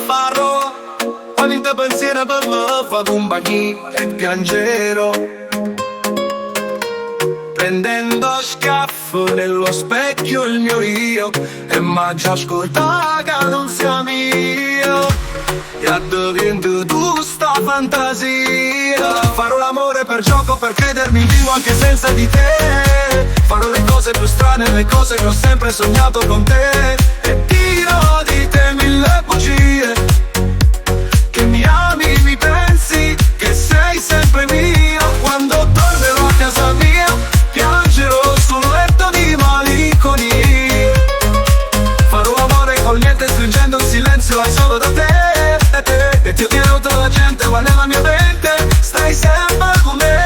Farò qualunque pensiero per me fa compagnia e piangerò. Prendendo a schiaffo nello specchio il mio io e m'aggia scurdà ca nun si 'a mia. E addivient tu sta fantasia. Farò l'amore per gioco, per credermi vivo anche senza di te. Farò le cose più strane, le cose che ho sempre sognato con te. E dirò di te mille bugie. Che mi ami, mi pensi, che sei sempre mia. Quando tornerò a casa mia, piangerò sul letto di malinconia. Farò l'amore con niente stringendo il silenzio hai solo da te. E ti odierò tutta la gente, ma nella mia mente stai sempre con me.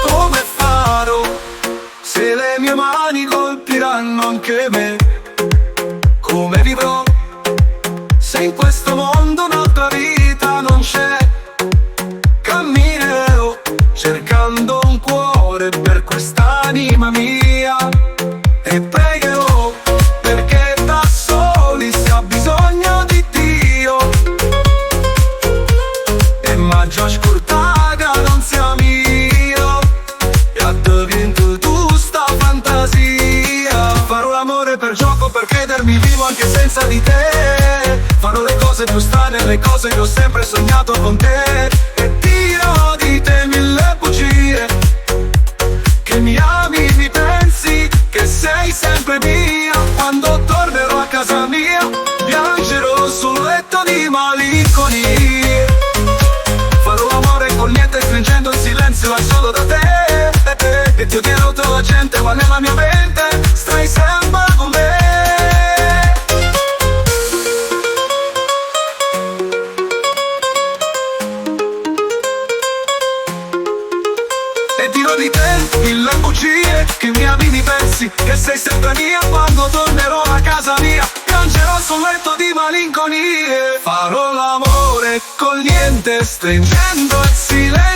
Come farò se le mie mani colpiranno anche me? Come vivrò se in questo mondo un'altra vita non c'è? Camminerò cercando un cuore per quest'anima mia e pregherò perché da soli si ha bisogno di Dio. E m'aggia scurdà ca nun si 'a mia e addivient tu sta fantasia. Farò l'amore per gioco, per credermi vivo anche senza di te. Farò le cose più strane, le cose che ho sempre sognato con te. E dirò di te mille bugie. Che mi ami, mi pensi, che sei sempre mia. Quando tornerò a casa mia, piangerò sul letto di malinconia. Farò l'amore con niente stringendo il silenzio è solo da te. E ti odierò tutta la gente, ma nella mia mente stai sempre con me. E dirò di te mille bugie, che mi ami, mi pensi, che sei sempre mia. Quando tornerò a casa mia, piangerò sul letto di malinconie. Farò l'amore con niente, stringendo il silenzio.